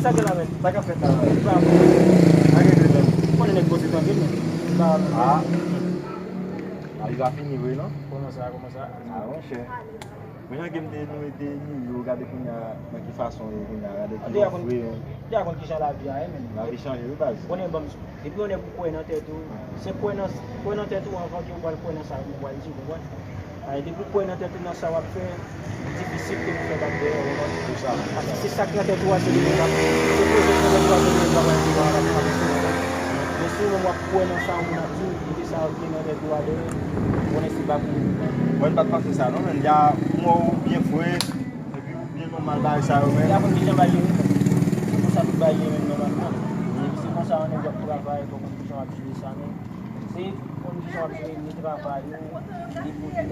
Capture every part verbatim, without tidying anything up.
Sa gen la, men? Sa k ap fèt la, men? Sa gen regle menm. Konnen nèg poze tanke, men. Ah. Ah, li va fini vre, non? Kòman sa, kòman sa? Ah, monchè. Men jan ke m te, nou te New York, gade kounye a, nan ki fason ye kounye a, gade ki vre, hein. Deja konn kijan lavi a ye, men. Lavi chanje, wi, baz. Konnen, bon, depi yon nèg ou kwè nan tèt ou, se kwè nan, kwè nan tèt ou anvan ke ou pral kwè nan sa ou pral di, ou konprann? Ay, depi w kwè nan tèt ou, nan sa w ap fè, li difisil ke pou fè bak dèyè w, ou konprann? Se sa. Paske se sa k nan tèt ou a, se li menm k ap, se pwojè k nan tèt ou a, se li menm k ap, k ap, k ap, k ap, men si ou menm w ap kwè nan sa yon moun ap di w, kite sa ki nan tèt ou a dèyè, ou konnen se bak ou. Mwen, m pa t panse sa, non, men deja, m wè w byen fre, epi w byen nòmal, bagay sa yo, men. Deja konn kijan bagay yo ye, men. Se konsa tout bagay ye, men, nòmalman. Epi se konsa yon nèg w ap travay, fò w konn kijan w ap jere sa, men. Se konn kijan w ap jere ni travay ou, ni bout ou,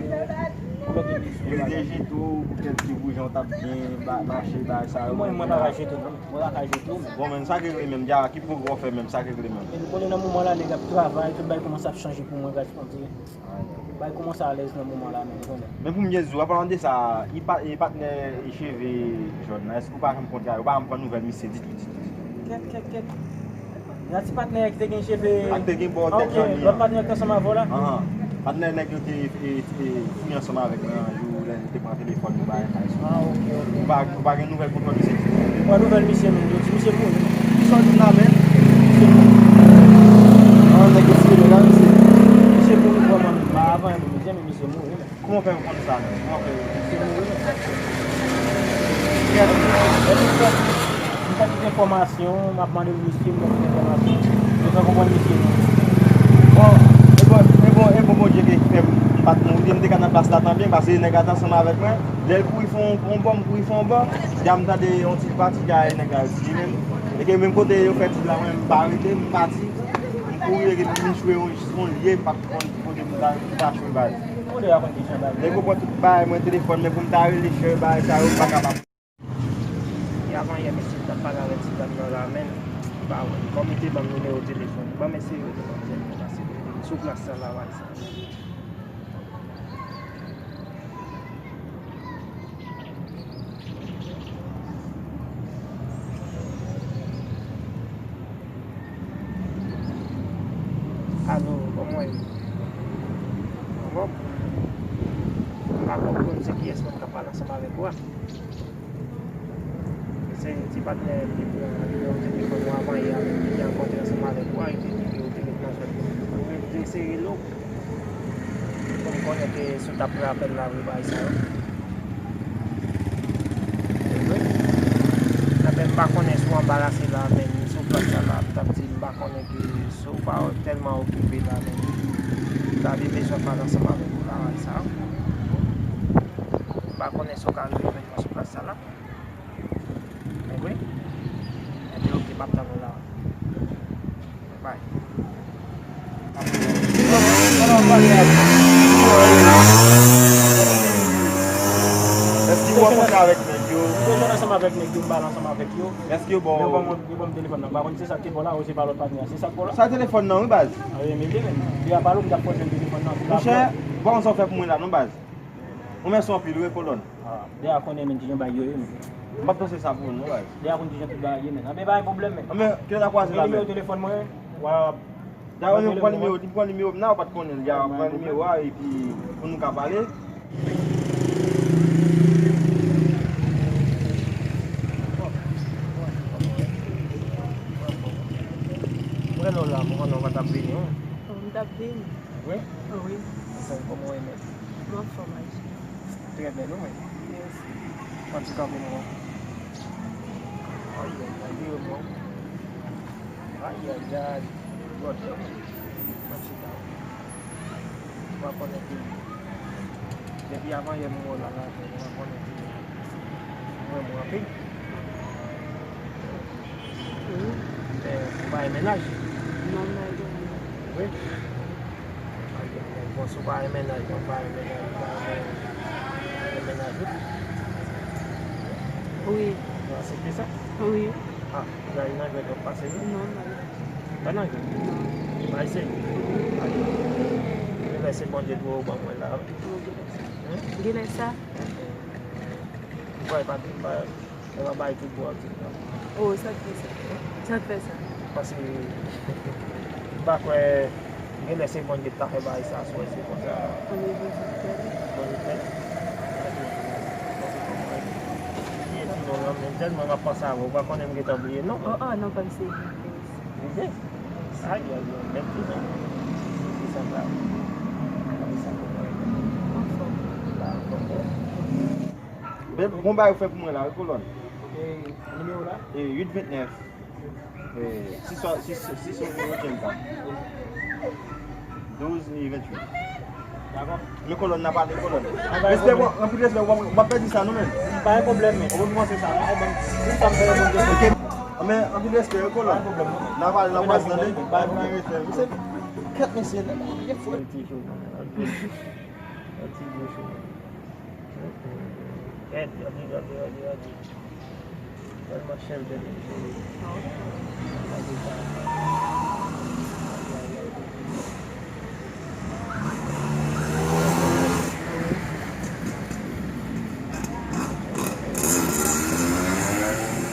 pou lòt emisyon. Yo te jete w pou kèk ti bout jan w t ap byen ba-, mache, bagay sa yo. Mwen, mwen pa ka jete w, non. Mwen pa ka jete w, men. Bon, men sa k regle menm, dja, ki pwogrè w fè menm, sa k regle menm? Men ou konnen nan moman la, nèg ap travay, tout bagay kòmanse ap chanje pou mwen, gras Bondye. Bagay kòmanse alèz nan moman la, men ou konnen. Men pou m byen di w, an palan de sa, e pa-, e patnè e cheve jòn nan, èske w pa janm kontre a yo, w pa janm pran nouvèl misye ditou, ditou, ditou? Kèt, kèt, kèt. Nan ti patnè ki te gen cheve. Ak te gen bò tèt jòn li an. Lòt patnè ki te ansanm avè w la? Ahan. Patnè nèg yo te, e, e, fouye ansanm avèk mwen an, jou lè nou te pran telefòn nou bay sa. Ah, ok, ok. Ou pa, ou pa gen nouvèl kont misye ditou? Mwen nouvèl misye, men yo di misye mouri. Kisa w di m la, men? Misye mouri. An, nèg yo sere la, misye. Misye mouri vrèman, men avan, men misye, men misye mouri, men. Kòman w fè konn sa menm? Kòman w fè? Misye mouri menm. Kèt. Epi m fè, m fè tout enfòmasyon, m ap mande pou misye, m fè tout enfòmasyon. Yo fè konprann misye mouri. Bon, e bon, e bon, e bon Bondye ki fè m pa t mouri, m te ka nan plas la tan byen, paske nèg la t ansanm avèk mwen. Lè l kouri fè yon, yon bò, m kouri fè yon bò. Deja m tande yon ti pati, deja nèg la di menm. E ke menm kote yo fè tit la, mwen, m pa rete, m pati. M kouri, e ke m jwe yon, yon lye, m pa t konn ki kote m ta, m ta jwe baz. Kote y ap konn kesyon baz? Nèg yo pran tout bagay mwen, telefòn mwen, pou m ta rele chè bagay sa yo, m pa kapab. E avan yè, mesye, m t ap pale avèk ti dam nan la, men m pa wè l. Kòm li te ban m nimewo telefòn, ban m eseye rele manmzèl nan, paske sou plas sa la, bagay sa. Alo, kòman w ye? Anfòm? M pa konprann se kiyès menm k ap pale ansanm avèk ou a. Se ti patnè m te pran nimewo telefòn ou avan yè a, ki te rankontre ansanm avèk ou a, e te di ke ou te ret nan zòn nan. Ou menm te eseye rele w pou m konnen ke si w t ap pran apèl la vre, bagay sa yo. Se vre. Enben, m pa konnen si w anbarase la, men sou plas sa la, m t ap di, m pa konnen ke si w pa tèlman okipe la, men m ta vin bezwen pale ansanm avèk ou la, bagay sa yo. M pa konnen si w ka rive jwenn mwen sou plas sa la. Wi. Enben, ok, m ap tann ou la. Bye. Èske w rankontre avèk nèg yo? M te jwenn ansanm avèk nèg yo, m pale ansanm avèk yo. Èske yo ba w? Yo ban mwen, yo ban m telefòn nan. M pa konn si se sa k te ba w la, ou se pa lòt patnè a. Se sa k ba w la? Sa telefòn nan, wi, baz. A wi, men li menm. Depi a pale w, m t ap fè jwenn telefòn nan. Monchè, ou pa konn sa w fè pou mwen la, non, baz. Ou mèsi anpil, wi, kolòn. Ah, deja konnen, men, kijan bagay yo ye, men. M p ap panse sa pou ou, non, baz. Deja konn kijan tout bagay ye, men. Anben, pa gen pwoblèm, men. Anben, kilè n a kwaze la, men? Nimewo telefòn mwen, w a. Dayè, ou pran nimewo, li pran nimewo m nan, ou pa t konnen l, deja pran nimewo a, epi pou nou ka pale. Mwen rele w la, mwen konnen w pa t ap vini, wi. Oh, m t ap vini. Wi? Wi. Anfòm, kòman w ye menm? M anfòm, Aji. Trè bèl, wi, men. Mèsi. Pran ti kanpe m non. Ay, ay, ay, vire m non. Ay, ay, ay. Gòt, pran ti kanpe. Ou pa konnen ke depi avan yè m wè w la, la, ou pa konnen ke mwen renmen w anpil. Wi. Men, ou pa gen mennaj? Non, m pa gen mennaj. Wi? Ay, ay, ay. Bon, si w pa gen mennaj, bon, ou pa gen mennaj, ou pa gen mennaj, wi? Wi. Ou aksepte sa? Wi. Ah, ou pa nan jwèt w ap pase, non? Non, non. Pa nan jwèt? Non. Ou pa eseye? Ay. Genlè se Bondye dwe w ban mwen la, wi. Wi, genlè sa. Hmm? Genlè sa. Ou kwè pa, pa, pa bay tout bò ak tout bò. Oh, sa k fè sa? Sa k fè sa? Paske m pa kwè, genlè se Bondye ki ta fè bagay sa, sou wè se konsa. Bondye, Bondye fè. Bondye fè. Bliye ti non lan, men tèlman m ap panse avè w, ou pa konnen m gentan bliye non. Oh, oh, non, pa m se Vives. Vives? Ay, ay, ay, mèt tou non. Ki sa sa? Ki sa sa? Anfòm. La, anfòm, bon. Bèl, bon bagay ou fè pou mwen la, wi, kolòn. E, nimewo la? E, uit vennèf. E, sis, sis, sis, sis, douz ni venntuit. Dakò. Men kolòn, n a pale kolòn. Respè, bon, anpil respè, w ap, w ap pèdi sa, non, men. Pa gen pwoblèm, men. Ou kòmanse sa. Ay, ban m, si sa m fè, bon, ok. Men, anpil respè, wi, kolòn. Pa gen pwoblèm, non. N a pale, n a pale, tande. Pa gen pwoblèm. Misye, kèt, mesye, byen fou. Yon ti bouch. Gade, gade, gade, gade, gade. Tèlman chèlbè, mesye. Gade sa. Ay, ay, ay.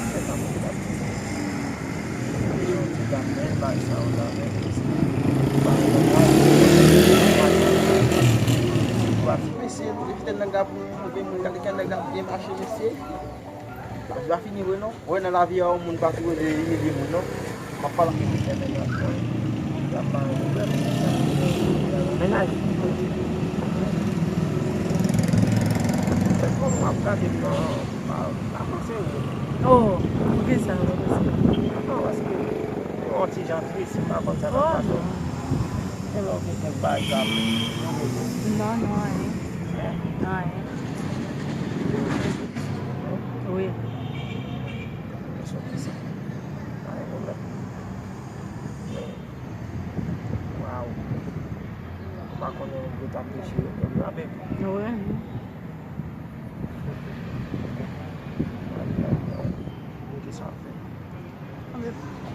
Fè sa, mesye, dam. Yon ti dam, men, bay sa, yon dam, men. Mesye, nou te kite nèg la pou nou, men moun gade kè nèg la byen mache, mesye. Lavi a fini vre non. Ou wè nan lavi a, yon moun pa tou rele imilye moun non. M ap pale anpil. Mennaj. Fè kòman w ap gade m nan, pa, pa panse ou. Oh, poukisa, poukisa? Non, paske yon ti jan tris, m pa konn sa k ap pase. Gen lè w gen kèk bagay la. Non, non, anyen. Anyen. Wi. Mwen sòti sa. Pa gen pwoblèm. Men, waw. Ou pa konnen moun yo t ap dechire kè m nan, baby. Wi. Ay, ay, ay. Mwen ki sa fè.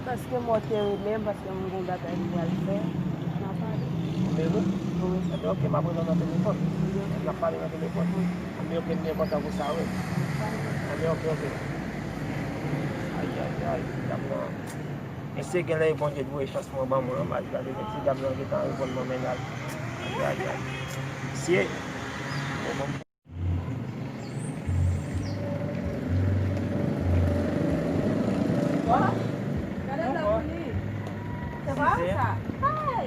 Paske mwen te renmen m, paske mwen gen yon bagay m pral fè. N a pale. Ou renmen m? Wi. Enben, ok, m ap rele w nan telefòn. N ap pale nan telefòn. Enben, ok, m gen kontak ou sa, wi. Enben, ok, ok. Ay, ay, ay, dam nan. Mesye, genlè e Bondye dwe chans mwen ban mwen, anba gade, men ti dam nan gentan reponn mwen mennaj. Ay, ay, ay. Mesye. Gade la pou li. Se pa sa. Ay!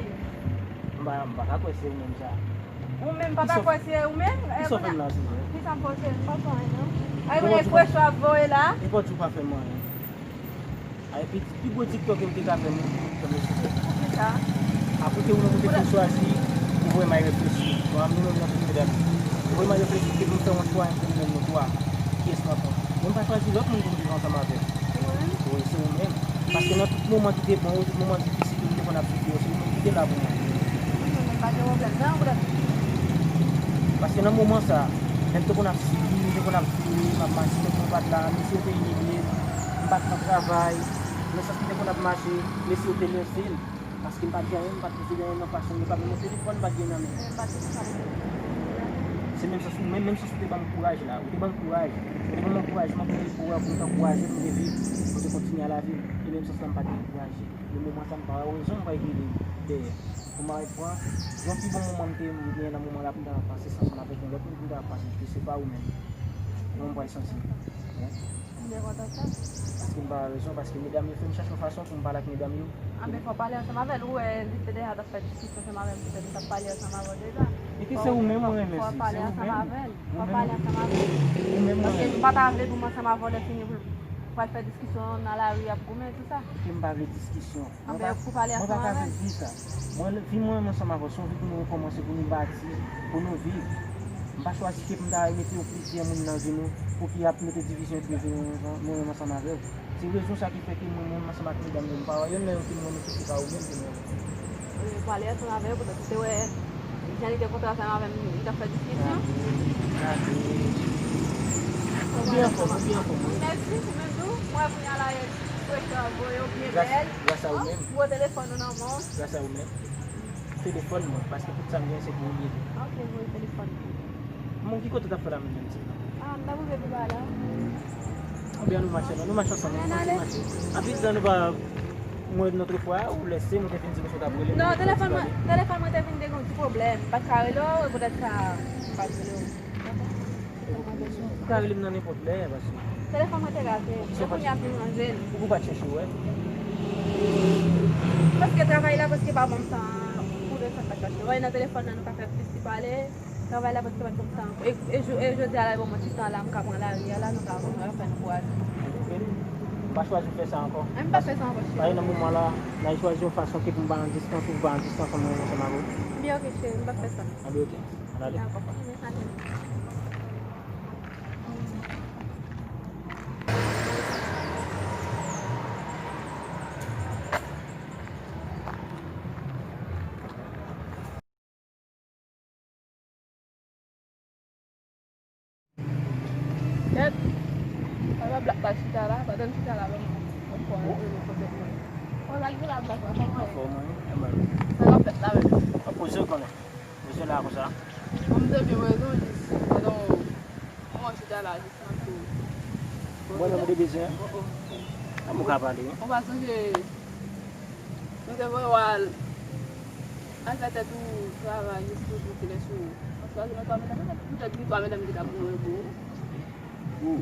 M pa, m pa ka kwè se ou menm sa. Ou menm pa ta kwè se ou menm? Kisa w fè m la, Sizè? Kisa m fè w, Sizè? M pa fè anyen, non. Ay, ou nèg fresh w ap voye la? E pa di w pa fè m anyen. Ay, pi, pi gwo TikTok m te ka fè, m te fè m sou fè. Poukisa? Akote ou nan kote pou chwazi, ou voye may reflechi. Bon, nou menm nan tout medam. Ou voye may reflechi, ki pou m fè yon chwa, pou nou menm nou twa. Kiyès n ap pran? Mwen pa chwazi lòt moun pou m viv ansanm avè l. Wi, se ou menm. Paske nan tout moman ki te bon yo, tout moman difisil yo, m te konn ap soutni yo, se ou menm ki te la pou mwen. Mwen pa gen pwoblèm nan, bref. Paske nan moman sa, lè m te konn ap sibi, m te konn ap vini, m ap mache, m pran pat la, mesye yo te imilye m, m pa t nan travay, nan sans m te konn ap mache, mesye yo te lese m. Paske m pa t gen anyen, m pa t posede anyen nan fashion, yo pa menm yon telefòn, m pa t gen nan men. Se menm sans ou menm, menm sans ou te ban m kouraj la. Ou te ban m kouraj. Ou te ban m ankourajman pou m te kouri, pou m te ankouraje, pou m te viv, pou m te kontinye a lavi m. E menm sans la, m pa t dekouraje. Nan moman sa, m pa wè rezon m pral vire dèyè. Pou m al pran yon pi bon moman m te genyen nan moman la pou m ta pase sa ansanm avèk yon lòt moun pou m ta pase, ke se pa ou menm. Kòman m pral santi m? Hein? M byen kontan sa. Paske m pa wè rezon, paske medam yo fè m chache yon fason pou m pale ak medam yo. Anben, fò w pale ansanm avè l. Ou wè, li te deja t ap fè diskisyon ansanm avè m, poutèt m t ap pale ansanm avè w deja. E ke se ou menm mwen renmen, Sizè, se ou menm. Fò w pale ansanm avè l. Fò w pale ansanm avè l. Ou menm mwen renmen. Paske m pa ta vle pou m ansanm avè w lè fini pou l pral fè diskisyon nan lari ap goumen, tou sa. Ke m pa vle diskisyon. Anben, ou pale ansanm avè l. Mwen pa ka viv vi sa. Mwen, vi mwen menm ansanm avè w, se yon vi pou nou rekòmanse, pou nou bati, pou nou viv. M pa chwazi ke pou m ta mete yon plizyè moun nan vi nou, pou ki ap mete divizyon epi nou menm ansanm avè w. Se rezon sa ki fè ke mwen menm ansanm ak medam yo, m pa wè yonn nan yo ke m renmen ke se pa ou menm ke m renmen. Ou pale ansanm avè yo, poutèt ou te wè jan li te kontre ansanm avè m, li t ap fè diskisyon. Ou byen anfòm, ou byen anfòm, wi. Mèsi, ou menm tou. Mwen, kounye a la, fresh, voye w byen bèl. Gras a ou menm. Gwo telefòn ou nan men w. Gras a ou menm. Telefòn mwen, paske tout sa m gen se pou ou li ye. Ok, voye telefòn mwen. Bon, ki kote w t ap fè la menm, menm ti? Ah, m t ap rive pi ba la. Oubyen nou mache, non? Nou mache ansanm, nou kontinye mache. Anpil tan nou pa, mwen, lòt fwa, ou lèse, mwen te vin di nou sot ap rele. Non, telefòn mwen, telefòn mwen te vin te gen yon ti pwoblèm. M pa t ka rele w, e poutèt sa, m pa t rele w. Ou ka rele m nan nenpòt lè, paske telefòn mwen te rate. E kounye a m vin ranje l. Ou pa t chèche wè? Paske travay la, paske pa ban m tan pou de sa m pa t chèche wè. Nan telefòn nan, nou ka fè plis ki pale. Travay la pa t konn sa ankò. E, e, jou- e jodi a la, bon, mwen ti tan la, m ka pran lari a la, nou ka pran fè nou kwaze. M pa chwazi fè sa ankò. Mwen m pa fè sa ankò, cheri. Paske nan moman la, n a chwazi yon fason ke pou m pa an distans, ou pa an distans, ann ansanm avè w. Byen, ok, cheri, m pa fè sa. Ann, ok, ann ale. Dakò, ann ale. Kèt, sa pa blak la chita la, pandan l chita la, ban m, ban m pran yon dlo kote mwen. Kòman l ye la, blak la, kòman ye? Anfòm, wi, e mwen. Sa k ap fèt la menm? Mwen poze w konnen. Poze w la konsa. Bon, m te byen, mwen, non, jis, non, mwen chita la, jis nan tou. Mwen menm ou te bezwen? Oh, oh. Kòman ou ka pale, wi? Ou pa sonje nou te voye w al, al fè tèt ou travay jis pou di kilès ou. Paske nan twa medam, poutèt ni twa medam ki t ap mouri pou ou. Ou,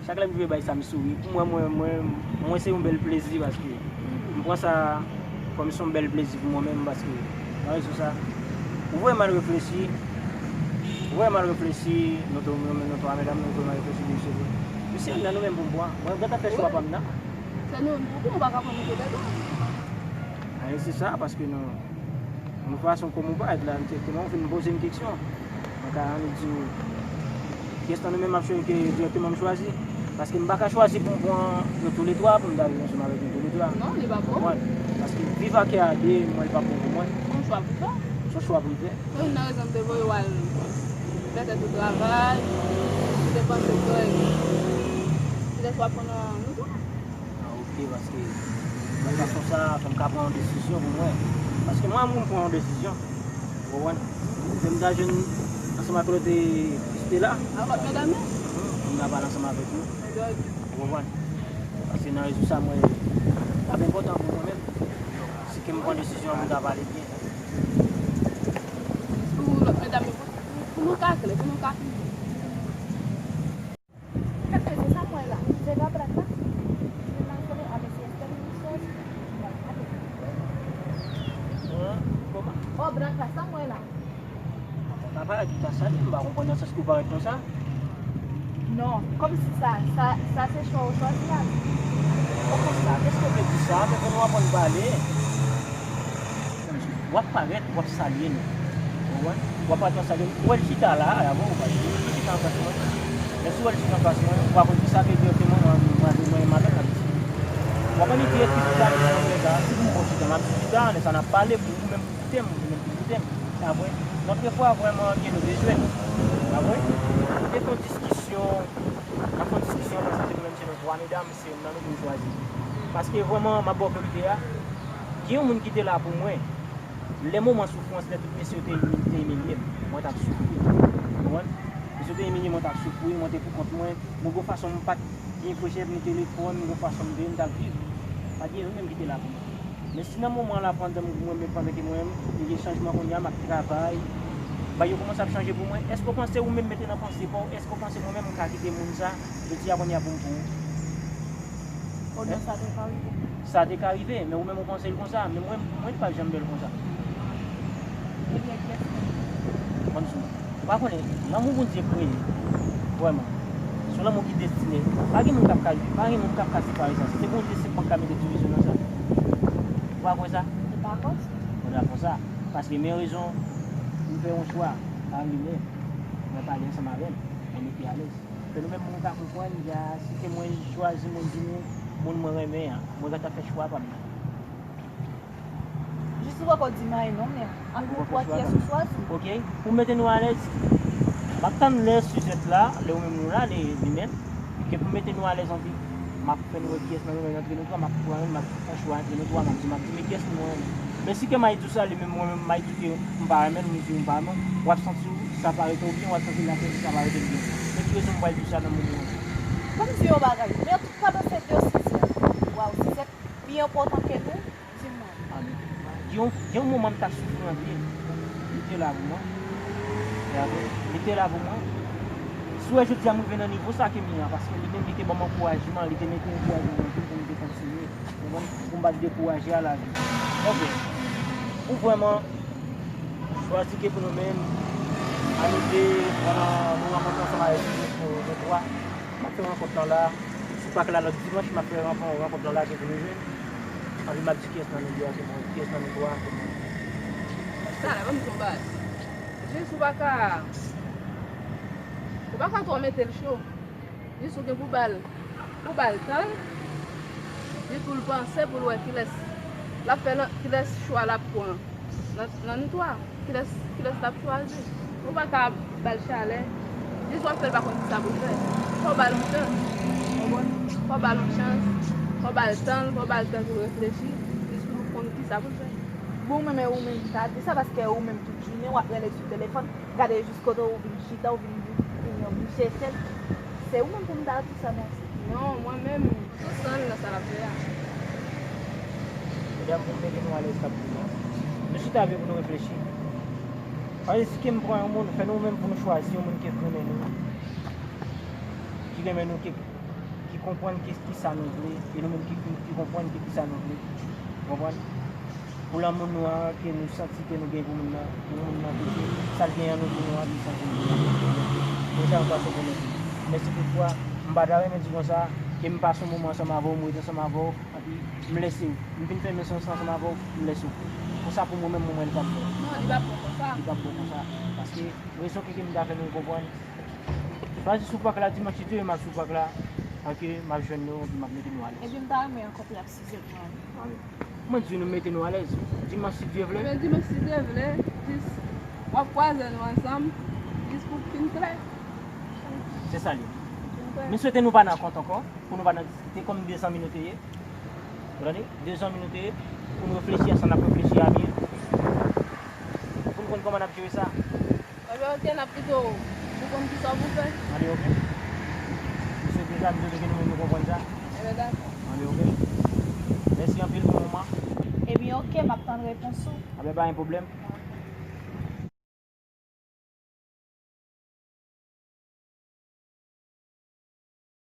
chak lè m rive bay sa, m souri. Pou mwen, mwen, mwen, mwen se yon bèl plezi paske m pran sa kòm se yon bèl plezi pou mwen menm paske nan rezon sa, ou voye m al reflechi, ou voye m al reflechi, nou tou, nou, nou twa medam, nou voye m al reflechi de sou. Misye, nan nou menm pou m pran. Mwen gentan fè chwa pa m nan. Se nou, nou, nou pa ka pran nou tèt nou. Anyen se sa, paske nou, nou fason kòm ou parèt la, direkteman, ou fin poze m kesyon. Mwen ka annik di w, kiyès nan nou menm m ap chwazi ke direkteman m chwazi. Paske m pa ka chwazi pou m pran nou toulètwa, pou m ta viv ansanm avèk nou toulètwa. Non, li pa bon. Ou konprann? Paske viv a kè a de, mwen, li pa bon pou mwen. Se yon chwa pou w fè. Se yon chwa pou m fè. Se youn nan rezon m te voye w al fè tèt ou travay, ou te panse ke petèt w ap pran nan nou tou. Ah, ok, paske nan fason sa, fò m ka pran yon desizyon pou mwen. Paske mwen, pou m pran yon desizyon, ou konprann? Lè m ta jwenn ansanm ak lòt, e, Stella, avèk medam yo? Pou m ta pale ansanm avèk nou. Ou konprann? Paske nan rezon sa, mwen, l ap enpòtan pou mwen menm. Si ke m pran desizyon pou m ta pale byen. Pou lòt medam yo, pou, pou nou ka klè, pou nou ka fini. Kèt mesye, sa m wè la? Se pa blak la? Se nan sole a mesye Estèl Michel. Hein? Kòman? Oh, blak la, sa m wè la? Papa, ki ta salye, m pa konprann nan sans ke w parèt konsa. Non, kòmsi sa, sa, sa se chwa ou chwazi a. Kòman sa? Kèske w vle di sa? Men fò nou aprann pale. W ap parèt, w ap salye nou. Ou konprann? W ap parèt, w ap salye nou. Ou wè l chita la, a, avè w, ou pa di, ou chita anfas mwen. Men si w wè l chita anfas mwen, ou pa konn kisa ke direkteman mwen, mwen, mwen, mwen, mwen, mwen, w ap annik di, "Eskize, sa, sa, sa, si m bon chita, m ap chita, lè sa n ap pale, pou ou menm ki koute m, ou menm ki koute m." Sa vre. Lòt fwa, vrèman, ke nou te jwenn. Sa vre. Nou te fè yon diskisyon, n ap fè yon diskisyon, paske nou menm se nou twa medam, se youn nan nou pou nou chwazi. Paske vrèman, m ap ba w verite a, gen yon moun ki te la pou mwen. Lè moman soufrans, lè tout mesye yo te, te imilye m, mwen t ap soufri. Ou konprann? Mesye yo te imilye m, mwen t ap soufri, mwen te pou kont mwen, mwen gon fason m pa t gen frechè pou m telefòn, gon fason m te, m t ap viv. Pa t gen youn menm ki te la pou mwen. Men si nan moman la, pandan m, mwen menm, pandan ke mwen menm, m gen chanjman kounye a, m ap travay, bagay yo kòmanse ap chanje pou mwen, èske w panse ou menm mete nan panse pa w, èske w panse mwen menm m ka kite moun sa, jodi a kounye a pou m pou ou? Konnen sa te ka rive. Sa te ka rive, men ou menm ou panse l konsa, men mwen, mwen pa janm wè l konsa. Ebyen, kiyès menm? Konn sou mwen. Ou pa konnen, lanmou Bondye kreye, vrèman, se yon lanmou ki destine. Pa gen moun k ap ka, pa gen moun k ap ka separe sa. Si se Bondye, se pa ka mete divize nan sa. Ou pa kwè sa? Mwen pa kwè sa. Mwen dakò sa. Paske men rezon, m fè yon chwa, pa m vin, mwen pale ansanm avè l, mwen mete alèz. Ke nou menm moun ka konprann, ya, si ke mwen chwazi moun vini, moun mwen renmen an, mwen gentan fè chwa pa m nan. Jis ou poko di m anyen non, men antre twa, kiyès ou chwazi? Ok, pou mete nou alèz, m ap tann lè Suzette la, lè ou menm nou la, li, li menm, ke pou mete nou alèz anpil, m ap fè nou wè kiyès nan nou menm antre nou twa, m ap pran youn, m ap fè chwa antre nou twa, m ap di, m ap di, men kiyès nou renmen. Men si ke m al di w sa, li menm, mwen menm, m al di w ke m pa renmen l, m di w m pa renmen l, w ap santi w sa pa rete w byen, w ap santi l ap fè sa pa rete l byen. Men ki rezon m pral di w sa nan moman an? Ban m di w yon bagay. Men antouka, nan sèt yo, si se, waw, si se pi enpòtan ke nou, di m non. Gen yon, gen yon moman m ta soufri anpil. Li te la pou mwen. Li te la pou mwen. Si w wè jodi a m rive nan nivo sa ke m ye a, paske li menm li te ban m ankourajman, li te mete ankourajman nan tou pou m te kontinye. Konprann? Pou m pa t dekouraje a lavi. Ok. Pou vrèman chwazi ke pou nou menm, a nou de, pandan nou rankontre ansanm avèk nou, nou twa, m ap fè rankont lan la. Sou pak la lòt dimanch, m ap fè rankont lan la ke pou nou jwenn. Anpi m ap di kiyès nan nou de a ke mwen, kiyès nan nou twa a ke mwen. Talè, ban m di w yon bagay. Jis ou pa ka, ou pa ka twò mete l cho. Jis ou gen pou ba l, pou ba l tan l, jis pou l panse, pou l wè kilès l ap fè, kilès chwa l ap pran nan, nan nou twa. Kilès, kilès l ap chwazi. Ou pa ka ba l chalè. Jis w ap fè l pa konn kisa pou l fè. Fò w ba l yon chans. Konprann? Fò w ba l yon chans. Fò w ba l tan l, fò w ba l tan pou l reflechi. Jis pou l konn kisa pou l fè. Bon, mwen, men ou menm, m ta di sa paske ou menm tout jounen w ap rele sou telefòn. Gade jis kote ou vin chita, ou vin, vin yon biche sèl. Se ou menm pou m ta di sa, mèsi. Non, mwen menm, m sou san l nan sa l ap fè a. Medam, pou m mete nou alèz, k ap di nou. Nou chita byen pou nou reflechi. Paske si ke m pran yon moun, fè nou menm pou nou chwazi yon moun ki renmen nou, ki renmen nou, ki, ki konprann ki, ki sa nou vle, e nou menm ki, ki, ki konprann ki, ki sa nou vle. Ou konprann? Pou lanmou nou an ke nou santi ke nou gen pou moun nan, pou moun nan, ke sa l gen an nou pou nou an, li santi nou. Konsa nou pase pou nou. Men si toutfwa, m pa ta renmen di konsa, ke m pase yon moman ansanm avè w, m rete ansanm avè w, anpi m lese w. M fin fèmen sans ansanm avè w, m lese w. Konsa pou mwen menm, mwen, mwen, li p ap bon. Non, li p ap bon konsa. Li p ap bon konsa. Paske rezon ki, ki m ta fè nou konprann. Chwazi sou pak la, dimanch si Dye vle, m ap sou pak la. Paske m ap jwenn nou, epi m ap mete nou alèz. Epi m ta renmen rankontre ak Sizèt mwen. Mwen di nou mete nou alèz. Dimanch si Dye vle. Ebyen, dimanch si Dye vle, jis w ap kwaze nou ansanm, jis pou fin klè. Se sa l ye. Fin klè. Men swete nou pa nan kont ankò, pou nou pa nan diskite, kòm de zanmi nou te ye. Ou tande? De zanmi nou te ye, pou nou reflechi ansanm, n ap reflechi a byen. Pou nou konn kòman n ap jere sa. Ebyen, ok, n ap kite w pou konn kisa w pou fè. Ann, ok. M swete sa, m swete ke nou menm nou konprann sa. Ebyen, dakò. Ann, ok. Mèsi anpil pou moman. Ebyen, ok, m ap tann repons ou. Anben, pa gen pwoblèm.